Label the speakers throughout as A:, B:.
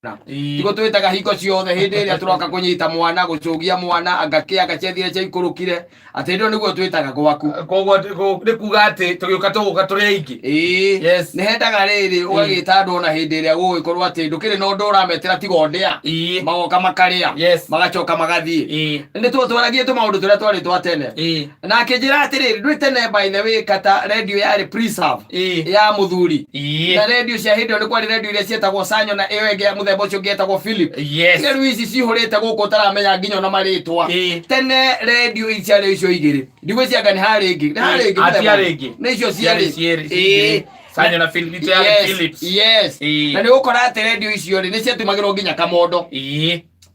A: Tiguo twĩtaga hingo ciothe hĩndĩ ĩrĩa tũroka kũnyita mwana, gũcũgia mwana, anga kĩ, anga ciathire ciaikũrũkire, atĩ hĩndĩ ĩyo nĩguo twĩtaga gwaku.
B: Koguo nĩ kuga atĩ tũgĩũka tũgũka tũrĩ aingĩ.
A: Ĩĩ.
B: Yes.
A: Nĩ hendaga rĩrĩ ũgagĩta andũ ona hĩndĩ ĩrĩa gũgũgĩkorwo atĩ ndũkĩrĩ na ũndũ ũrametĩra tiga o ndĩa. Magoka makarĩa. Magacoka magathiĩ. Nĩ twaragie tũmaũndũ tũrĩa twarĩ twa tene. Na akĩnjĩra atĩrĩrĩ, ndũĩ tene by the way kata radio yarĩ preserve ya mũthuri. Na radio cia hĩndĩ ĩyo nĩ kwarĩ radio iria cietagwo Sanyo na ĩyo ĩngĩ ya mũthemba ũcio ũngĩ yetagwo Philip. Tiga rĩu ici cihũrĩte gũkũ ũtaramenya nginya ona marĩtwa. Tene radio ici ciarĩ icio igĩrĩ. Ndigwĩciria anga nĩ harĩ ĩngĩ. Nĩ harĩ ĩngĩ mũthemba
B: Hatiarĩ
A: ũngĩ.
B: ĩngĩ.
A: Nĩ icio ciarĩ.
B: Ciarĩ cierĩ, cigĩrĩ. Sanyo na Philip, yarĩ Philips.
A: Na nĩ ũgũkora atĩ radio icio rĩ, nĩ ciatũmagĩrwo nginya kamondo.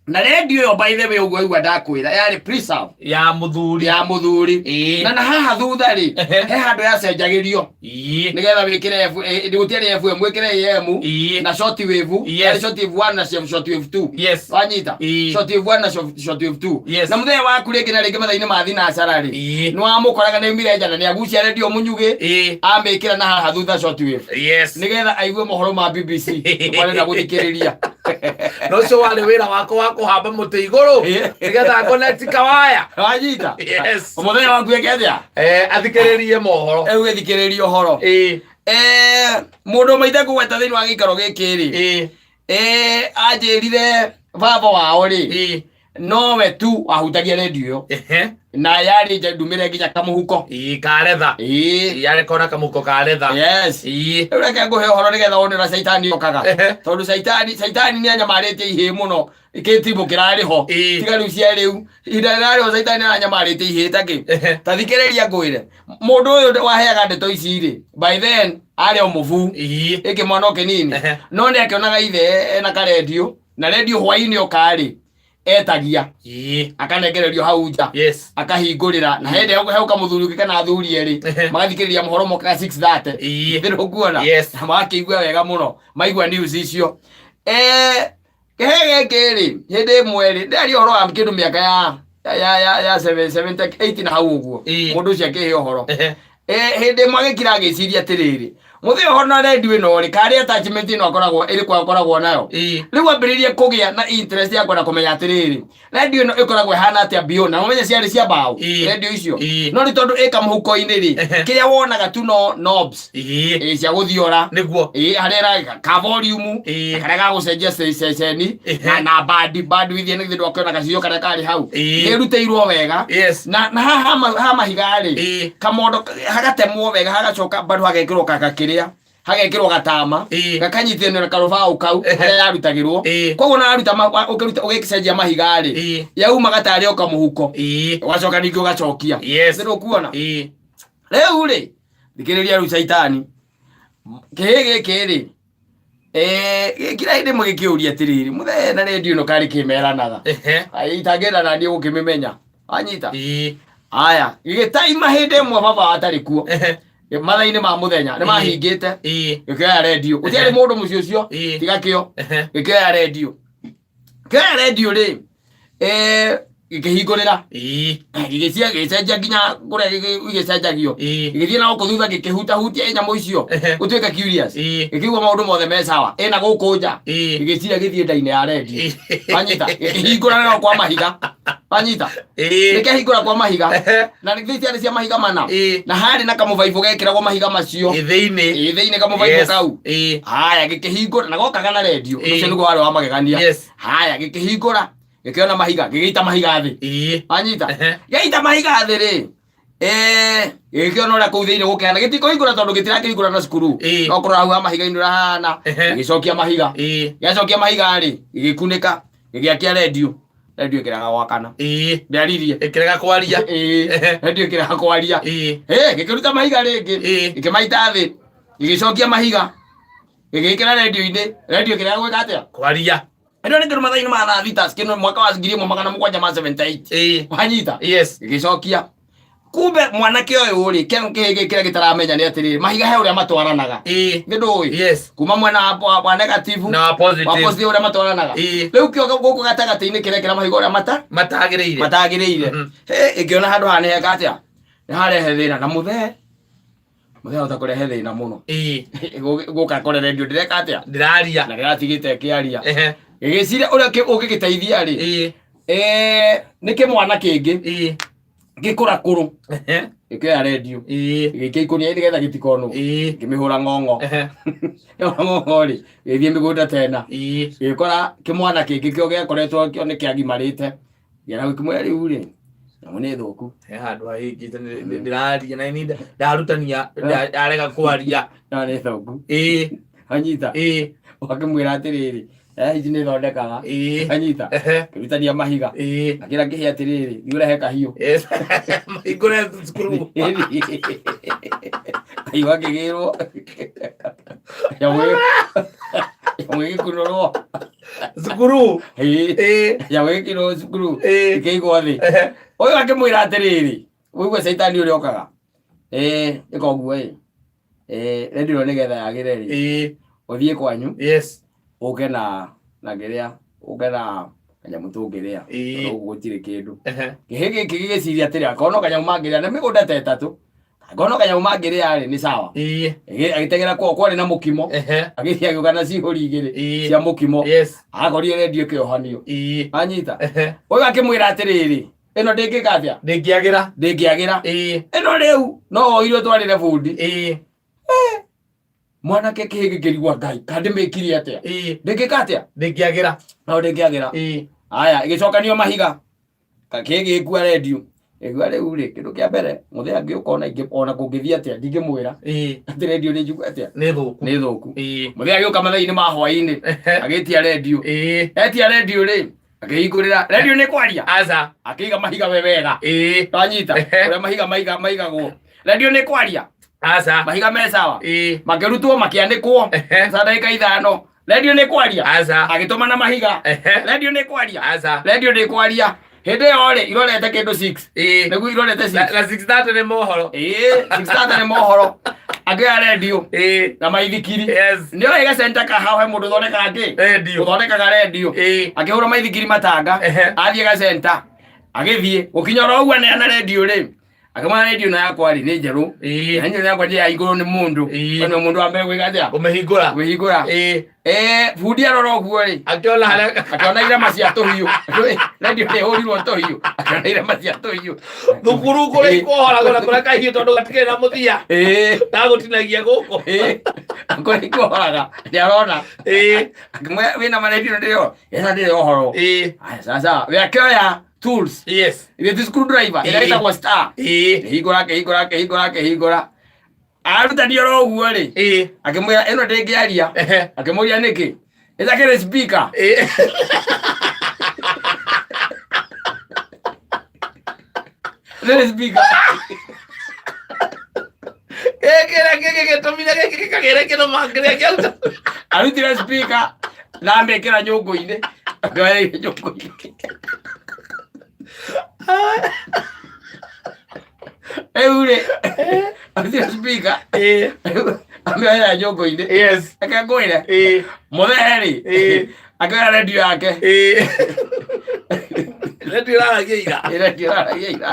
A: Na radio ĩyo by the way ũguo aigua ndakwĩra yarĩ preserve
B: Ya mũthuri.
A: Ya mũthuri. Na haha thutha rĩ, he handũ yacenjagĩrio nĩgetha wĩkĩre F, gũtiarĩ FM, wĩkĩre AM na short wave. Yarĩ short wave 1 na short wave 2. Wanyita? Short wave 1 na short wave 2. Na mũthenya waku rĩngĩ na rĩngĩ mathaa-inĩ ma thinacara rĩ, nĩ wamũkoraga nĩ aumire nja na nĩ agucia redio mũnyugĩ, amĩkĩra na haha thutha short wave, nĩgetha aigue mohoro ma BBC marenda gũthikĩrĩria.
B: Na ũcio warĩ wĩra wakwa wa kũhamba mũtĩ igũrũ nĩgetha connect kawaya.
A: Wanyita?
B: Yes.
A: Mũthenya waku eke atĩa?
B: Athikĩrĩrie mohoro.
A: Egũgĩthikĩrĩria ũhoro. Mũndũ ũmwe itekũgweta thĩinĩ wa gĩikaro gĩkĩ rĩ, anjĩrire baba wao rĩ, nowe tu wahutagia redio ĩyo, na yarĩ nja ndumĩre nginya kamũhuko.
B: Karetha. Yarĩ kona kamũhuko karetha.
A: Rĩu reke ngũhe ũhoro nĩgetha wone ũrĩa caitani okaga, tondũ caitani nĩ anyamarĩtie ihĩĩ mũno. Gĩtimũ kĩrarĩ ho, tiga rĩu cia rĩu, ihinda rĩrarĩ ho caitani aranyamarĩtie ihĩĩ takĩ. Ta thikĩrĩria ngwĩre, mũndũ ũyũ waheaga ndeto ici rĩ, by then arĩ o mũbuu, ĩkĩ mwana o kĩnini, no nĩ akĩonaga ithe ena karendio, na rendio hwainĩ oka rĩ, etagia, akanengererio hau nja, akahingũrĩra, na hĩndĩ ĩyo heuka mũthuri ũngĩ kana athuri erĩ, magathikĩrĩria mohoro mokaga 6:30. Nĩ ũkuona?
B: Yes.
A: Na magakĩigua wega mũno maigua news icio. Kĩhĩ gĩkĩ rĩ, hĩndĩ ĩmwe rĩ, ndĩraria ũhoro wa kĩndũ mĩaka ya 7 7 8 na hau ũguo. Mũndũ ũcio akĩhe ũhoro. Hĩndĩ ĩmwe agĩkira agĩciria atĩrĩrĩ, mũthĩ ũhoro na redio ĩno rĩ, karĩ attachment ĩno akoragwo ĩrĩkũ akoragwo nayo. Rĩu ambĩrĩrie kũgĩa na interest ya kwenda kũmenya atĩrĩrĩ, redio ĩno ĩkoragwo ĩhana atĩa beyond, na ũmenye ciarĩ cia mbaũ redio icio. No nĩ tondũ ĩ kamũhuko-inĩ rĩ, kĩrĩa wonaga tu no knobs, cia gũthiora. Harĩa ĩra ka volume, na karĩa ga gũcenjia ceceni, na bandwidth nĩ githĩ ndwakĩona gacicio karĩa karĩ hau. Nĩ ĩrutĩirwo wega. Na haha ha mahiga rĩ, kamondo hagatemwo wega, hagacoka bado hagekĩrwo kagakĩrĩa, hagekĩrwo gatama, gakanyitithanio na karũbaũ kau harĩa yarutagĩrwo. Koguo na waruta ũkĩruta ũgĩcenjia mahiga rĩ, yauma gatarĩ o kamũhuko, ũgacoka ningĩ ũgacokia. Nĩ ũkuona? Rĩu rĩ, thikĩrĩria rĩu caitani, kĩhĩ gĩkĩ rĩ, kila hĩndĩ mũgĩkĩũria atĩrĩrĩ, mũthee na redio ĩno karĩ kĩmeranaga? Ai, itangĩenda na niĩ gũkĩmĩmenya. Wanyita? Aya, gĩgĩtaima hĩndĩ ĩmwe baba atarĩ kuo, mathaa-inĩ ma mũthenya nĩ mahingĩte, gĩkĩoya redio, gũtiarĩ mũndũ mũciĩ ũcio tiga kĩo. Gĩkĩoya redio, kĩoya redio rĩ, gĩkĩhingũrĩra, gĩgĩcenjia nginya kũrĩa igĩcenjagio, gĩgĩthiĩ na gũkũ thutha, gĩkĩhutahutia nyamũ icio, gũtuĩka curious, gĩkĩigua maũndũ mothe me sawa ĩna gũkũ nja. Gĩgĩcira gĩthiĩ nda-inĩ ya redio, wanyita? Gĩkĩhingũra na kwa mahiga, wanyita? Nĩkĩahingũra kwa mahiga, na nĩ ciarĩ cia mahiga mana, na harĩ na kamũbaibũ gekĩragwo mahiga macio
B: Thĩinĩ.
A: Thĩinĩ kamũbaibũ kau. Haya, gĩkĩhingũra na gokaga na redio. Ũcio nĩguo warĩ wa magegania. Haya, gĩkĩhingũra, gĩkĩona mahiga, gĩgĩita mahiga thĩ. Wanyita? Gĩaita mahiga thĩ rĩ, gĩkĩona ũrĩa kũu thĩinĩ gũkĩhana, gĩtikũhingũra tondũ gĩtirakĩhingũra na cukuru. No kũrora hau ha mahiga-inĩ ũrĩa hahana. Gĩgĩcokia mahiga. Gĩacokia mahiga rĩ, gĩgĩkunĩka, gĩgĩakia redio, redio ĩkĩrega gwakana. Ndĩaririe.
B: Ĩkĩrega kwaria.
A: Redio ĩkĩrega kwaria. Gĩkĩruta mahiga rĩngĩ, gĩkĩmaita thĩ, gĩgĩcokia mahiga, gĩgĩkĩra redio-inĩ, redio ĩkĩrega gwĩka atĩa?
B: Kwaria.
A: Ĩno nĩ kĩndũ mathaa-inĩ ma thaa 6 kĩndũ mwaka wa 1778. Wanyita?
B: Yes.
A: Gĩgĩcokia. Kumbe mwanake ũyũ rĩ, kĩhĩ kĩrĩa gĩtaramenya nĩ atĩrĩrĩ, mahiga he ũrĩa matwaranaga. Nĩ ndũĩ?
B: Yes.
A: Kuma mwena wa negative
B: na wa positive.
A: Wa positive ũrĩa matwaranaga. Rĩu kĩo gũkũ gatagatĩ-inĩ kĩrekĩra mahiga ũrĩa
B: matagĩrĩire.
A: Matagĩrĩire. Ĩngĩona handũ haha nĩ heka atĩa, nĩ harehe thĩna na mũthee. Mũthee ahota kũrehe thĩna mũno.
B: Ĩĩ.
A: Gũka kore redio ndĩreka atĩa?
B: Ndĩraria.
A: Na ndĩratigĩte ĩkĩaria.
B: Ehe.
A: Gĩgĩciria ũrĩa ũngĩgĩteithia rĩ.
B: Ĩĩ.
A: Nĩ kĩmwana kĩngĩ
B: Ĩĩ.
A: gĩkũrakũrũ
B: Ehe.
A: gĩkĩoya redio
B: Ĩĩ.
A: gĩgĩikia ikũnia nĩgetha gĩtikonwo.
B: Ĩĩ.
A: Ngĩmĩhũra ng'ong'o.
B: Ehe.
A: Kĩhũra ng'ong'o rĩ, gĩgĩthiĩ mĩgũnda tena.
B: Ĩĩ.
A: Gĩgĩkora kĩmwana kĩngĩ kĩo gĩakoretwo kĩo nĩ kĩagimarĩte. Gĩara gĩkĩmwĩra rĩu rĩ, nyamũ nĩ thũku.
B: He handũ hahĩngĩte ndĩraria na nĩ ndarutania ndarega kwaria.
A: No nĩ thũku.
B: Ĩĩ.
A: Anyita.
B: Ĩĩ.
A: Ũgakĩmwĩra atĩrĩrĩ, ici nĩ thondekaga.
B: Ĩĩ.
A: Anyita.
B: Ehe.
A: Kĩrutania mahiga.
B: Ĩĩ.
A: Akĩra kĩhĩ atĩrĩrĩ, thiĩ ũrehe kahiũ.
B: Yes. Mahingũre cukuru.
A: Kahiũ gakĩgĩrwo. Nyamũ ĩgĩkunũrwo.
B: Cukuru.
A: Ĩĩ.
B: Ĩĩ.
A: Nyamũ ĩgĩkinũrwo cukuru.
B: Ĩĩ.
A: Ĩkĩigwo thĩ.
B: Ehe.
A: Ũyũ akĩmwĩra atĩrĩrĩ, ũigue caitani ũrĩa okaga. Ĩĩ, ĩka ũguo ĩ. Ĩĩ, redio ĩno nĩgetha yagĩre rĩ.
B: Ĩĩ.
A: Ũthiĩ kwanyu.
B: Yes.
A: Ũke na kĩrĩa, ũke na kanyamũ tũngĩrĩa.
B: Ĩĩ.
A: Tondũ gũkũ gũtirĩ kĩndũ.
B: Ehe.
A: Kĩhĩ gĩkĩ gĩgĩciria atĩrĩ, akorwo no kanyamũ mangĩrĩa, nĩ mĩgũnda ta ĩtatũ. Akorwo no kanyamũ mangĩrĩa rĩ, nĩ sawa.
B: Ĩĩ.
A: Agĩteng'era kwao kwarĩ na mũkimo.
B: Ehe.
A: Agĩthiĩ agĩũka na cihũri igĩrĩ
B: Ĩĩ.
A: cia mũkimo.
B: Yes.
A: Akorire redio ĩkĩohanio.
B: Ĩĩ.
A: Anyita.
B: Ehe.
A: Ũyũ akĩmwĩra atĩrĩrĩ, ĩno ndĩngĩka atĩa?
B: Ndĩngĩagĩra.
A: Ndĩngĩagĩra.
B: Ĩĩ.
A: Ĩno rĩu no woirwo twarĩre bundi.
B: Ĩĩ.
A: Mwanake kĩhĩ gĩkĩrigwa Ngai, kana ndĩmĩkire atĩa?
B: Ĩĩ.
A: Ndĩngĩka atĩa?
B: Ndĩngĩagĩra.
A: No ndĩngĩagĩra.
B: Ĩĩ.
A: Aya, ĩgĩcokanio mahiga. Kĩhĩ gĩgĩkua redio. Ĩgua rĩu rĩ, kĩndũ kĩa mbere, mũthee angĩũka ona ingĩ ona kũngĩthiĩ atĩa ndingĩmwĩra.
B: Ĩĩ.
A: Atĩ redio nĩ njukũ atĩa?
B: Nĩ thũku.
A: Nĩ thũku.
B: Ĩĩ.
A: Mũthee agĩũka mathaa-inĩ ma hwaĩ-inĩ, agĩtia redio.
B: Ĩĩ.
A: Etia redio rĩ, akĩhingũrĩra redio nĩ kwaria.
B: Aca.
A: Akĩiga mahiga we wega.
B: Ĩĩ.
A: Twanyita
B: Ehe.
A: ũrĩa mahiga maigagwo. Redio nĩ kwaria.
B: Aca.
A: Mahiga me sawa.
B: Ĩĩ.
A: Makĩrutwo makĩanĩkwo.
B: Ehe.
A: Ca ndagĩka ithano. Redio nĩ kwaria.
B: Aca.
A: Agĩtũma na mahiga.
B: Ehe.
A: Redio nĩ kwaria.
B: Aca.
A: Redio nĩ kwaria. Hĩndĩ ĩyo rĩ, irorete kĩndũ 6.
B: Ĩĩ.
A: Nĩguo irorete 6.
B: Na 6:30 nĩ mohoro.
A: Ĩĩ, 6:30 nĩ mohoro. Akĩoya redio
B: Ĩĩ.
A: na maithikiri.
B: Yes.
A: Nĩ oĩ gacenta ka hau he mũndũ ũthondekaga kĩ?
B: Redio.
A: Ũthondekaga redio.
B: Ĩĩ.
A: Akĩhũra maithikiri matanga.
B: Ehe.
A: Athiĩ gacenta. Agĩthiĩ gũkinya oro ũguo aneana redio rĩ. Akĩmwĩra redio ĩno yakwa rĩ nĩ njerũ.
B: Ĩĩ.
A: Na ĩno yakwa ndĩraigũrwo nĩ mũndũ.
B: Ĩĩ.
A: We nĩwe mũndũ wa mbere gwĩka atĩa?
B: Kũmĩhingũra.
A: Kwĩhingũra.
B: Ĩĩ.
A: Bundi arora ũguo rĩ.
B: Akĩona harĩa
A: Akĩona irema cia tũhiũ. Redio nĩ ĩhũrirwo tũhiũ. Akĩona irema cia tũhiũ.
B: Thukuru kũrĩa ikuohoragwo na kũrĩa kahiũ tondũ gatikĩrĩ na mũthia.
A: Ĩĩ.
B: Ndagũtinagia gũkũ.
A: Ĩĩ. Kũrĩa ikuohoraga nĩ arona.
B: Ĩĩ.
A: Akĩmwĩra wĩna maredio ndĩrĩ ĩno ndĩrĩ ũhoro.
B: Ĩĩ.
A: Aya sasa we akĩoya tools.
B: Yes.
A: Ithe ti screwdriver ĩrĩa
B: Ĩĩ.
A: ĩtagwo star.
B: Ĩĩ.
A: Kĩhingũra kĩhingũra kĩhingũra kĩhingũra. Arutani oro ũguo rĩ.
B: Ĩĩ.
A: Akĩmwĩra ĩno ndĩngĩaria.
B: Ehe.
A: Akĩmũria nĩkĩ? Ĩtakĩrĩ speaker.
B: Ĩĩ.
A: Ndĩrĩ speaker.
B: Gĩkĩ na gĩkĩ gĩtũmire gĩkĩ gĩkagĩre kĩrũma kĩrĩa kĩaruta.
A: Arutire speaker na amĩkĩra nyũngũ-inĩ. Akĩoya nyũngũ-inĩ. Rĩu rĩ, arutire speaker.
B: Ĩĩ.
A: Amĩoera nyũngũ-inĩ.
B: Yes.
A: Reke ngwĩre.
B: Ĩĩ.
A: Mũthee rĩ,
B: Ĩĩ.
A: akĩoya redio yake.
B: Ĩĩ. Redio ĩraragia ira.
A: Redio ĩraragia ira.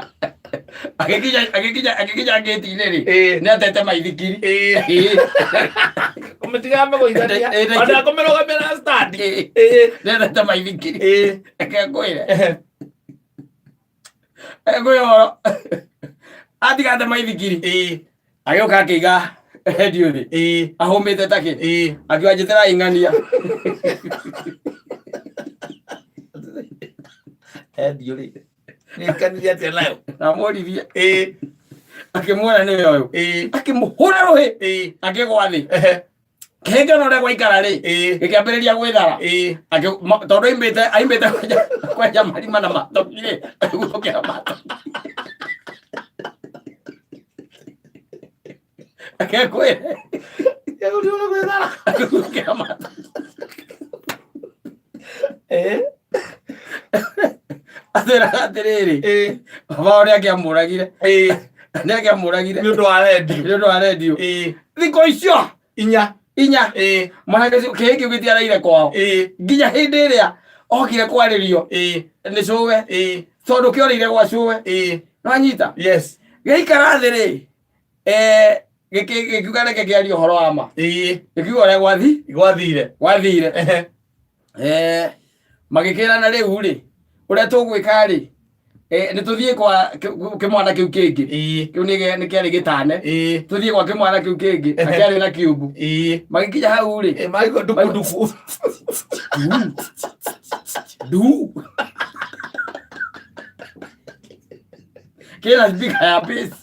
A: Agĩkinya agĩkinya agĩkinya ngĩti-inĩ rĩ,
B: Ĩĩ.
A: nĩ atete maithikiri.
B: Ĩĩ.
A: Ĩĩ.
B: Kũmĩtiga amĩgũithania.
A: Ĩĩ,
B: Ona kũmĩrũgamia na stand.
A: Ĩĩ.
B: Ĩĩ.
A: Nĩ atete maithikiri.
B: Ĩĩ.
A: Reke ngwĩre. Reke ngwĩre ũhoro. Atigate maithikiri.
B: Ĩĩ.
A: Agĩũka akĩiga redio thĩ.
B: Ĩĩ.
A: Ahũmĩte takĩ.
B: Ĩĩ.
A: Akiuga njĩtĩra ing'ania.
B: Redio rĩ. Nĩkanirie atĩa nayo?
A: Amũririe.
B: Ĩĩ.
A: Akĩmuona nĩwe ũyũ.
B: Ĩĩ.
A: Akĩmũhũra rũhĩ.
B: Ĩĩ.
A: Akĩgwa thĩ.
B: Ehe.
A: Kĩhĩnga na ũrĩa gwaikara rĩ.
B: Ĩĩ.
A: Gĩkĩambĩrĩria gwĩthara.
B: Ĩĩ.
A: Tondũ aimbĩte kwenja marima na matoki rĩ, akĩguthũkĩra matoki. Akekwĩre.
B: Kĩagũrĩirwo gwĩthara.
A: Akĩguthũkĩra matoki.
B: Ĩĩ.
A: Atĩraga atĩrĩrĩ.
B: Ĩĩ.
A: Baba wao nĩangĩamũragire.
B: Ĩĩ.
A: Nĩangĩamũragire.
B: Nĩ ũndũ wa redio.
A: Nĩ ũndũ wa redio.
B: Ĩĩ.
A: Thikũ icio
B: Inya.
A: inya
B: Ĩĩ.
A: mwanake ũcio kĩhĩ kĩu gĩtiaraire kwao.
B: Ĩĩ.
A: Nginya hĩndĩ ĩrĩa okire kwarĩrio
B: Ĩĩ.
A: nĩ cũwe
B: Ĩĩ.
A: tondũ kĩorĩire gwa cũwe.
B: Ĩĩ.
A: Nĩwanyita?
B: Yes.
A: Gĩaikara thĩ rĩ, Gĩkiuga reke kĩarie ũhoro wa ma. Gĩkiuga ũrĩa
B: Gwathire.
A: Gwathire. Magĩkĩrana rĩu rĩ, ũrĩa tũgwĩka rĩ, nĩ tũthiĩ kwa kĩmwana kĩu kĩngĩ. Kĩu nĩ kĩarĩ gĩtane. Tũthiĩ gwa kĩmwana kĩu kĩngĩ na kĩarĩ na kiumbu. Magĩkinya hau rĩ,
B: Maigua nduku nduku.
A: Ndu kĩna speaker ya bass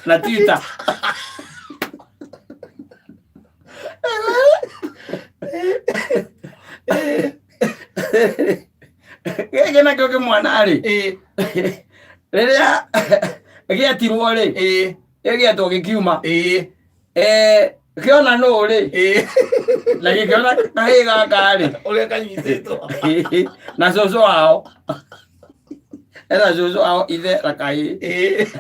A: na twitter. Gĩkĩ nakĩo kĩmwana rĩ, rĩrĩa gĩetirwo rĩ, gĩetwo gĩkiuma. Kĩona nũ rĩ, na gĩkĩona kahĩĩ gaka rĩ,
B: Ũrĩa kanyitĩtwo.
A: Na cũcũ wao, ena cũcũ wao, ithe na kahĩĩ.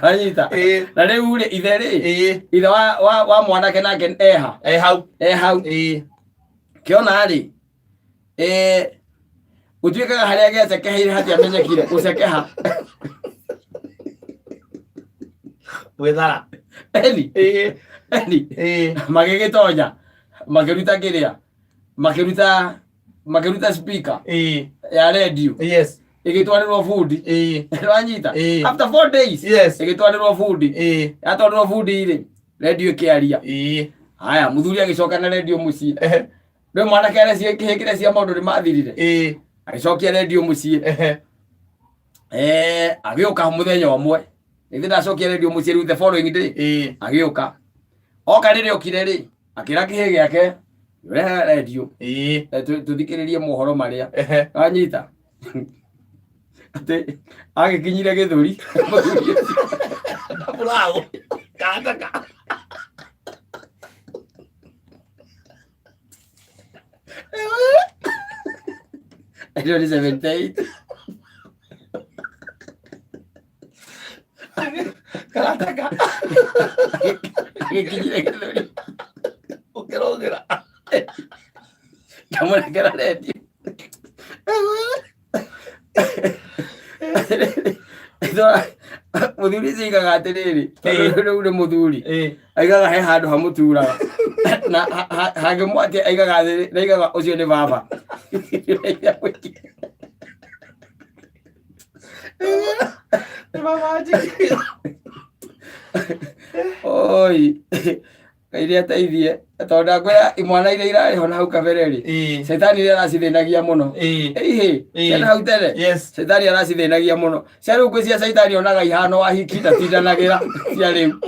A: Anyita. Na rĩu rĩ, ithe rĩ, ithe wa mwanake nake eha.
B: E hau.
A: E hau. Kĩona rĩ, gũtuĩkaga harĩa gĩacekeheire hatiamenyekire gũcekeha.
B: Gwĩthara.
A: Eni. Eni. Magĩgĩtonya, makĩruta kĩrĩa, makĩruta speaker ya radio. Ĩgĩtwarĩrwo bundi. Wanyita? After 4 days ĩgĩtwarĩrwo bundi. Yatwarĩrwo bundi rĩ, radio ĩkĩaria. Haya, mũthuri agĩcoka na radio mũciĩ. Rĩu mwanake arecia kĩhĩ kĩrĩa cia maũndũ nĩ mathirire. Agĩcokia radio mũciĩ. Agĩũka mũthenya ũmwe, nĩthĩ ndacokia radio mũciĩ rĩu, the following day, agĩũka. Oka rĩrĩa okire rĩ, akĩra kĩhĩ gĩake, rehe radio, tũthikĩrĩrie mohoro marĩa. Anyita atĩ agĩkinyire gĩthũri mũthuri ũcio.
B: Ndaburaũ. Kataka.
A: Ĩno nĩ 78.
B: Karataka.
A: Agĩkinyire gĩthũri.
B: Ũkĩrũgĩra.
A: Kamũrekera redio. Mũthuri ũcio aigaga atĩrĩrĩ, tondũ rĩu nĩ mũthuri, aigaga he handũ hamũturaga na hangĩmwatia, aigaga atĩrĩ, na aigaga ũcio nĩ baba.
B: Nĩ baba njĩkĩra.
A: Oi, Ngai nĩ ateithie, tondũ ndakwĩra imwana iria irarĩ ho na hau kabere rĩ, caitani nĩ aracithĩnagia mũno. Ĩhĩ. Ciana hau tene, caitani aracithĩnagia mũno. Cia rĩu ngwĩciria caitani onaga ihano wahiki ndatindanagĩra. Cia rĩu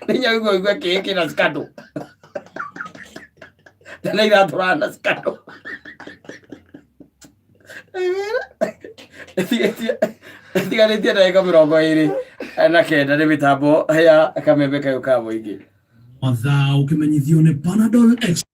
A: nĩnya ũigua ũigue kĩĩ kĩna scandal, tene iratũrana na scandal. Ĩtigarĩtie ndagĩka 29 nĩ mĩtambo ya kameme kayũ ka mũingĩ.
C: Mathaa ũkĩmenyithio nĩ Panadol Extra.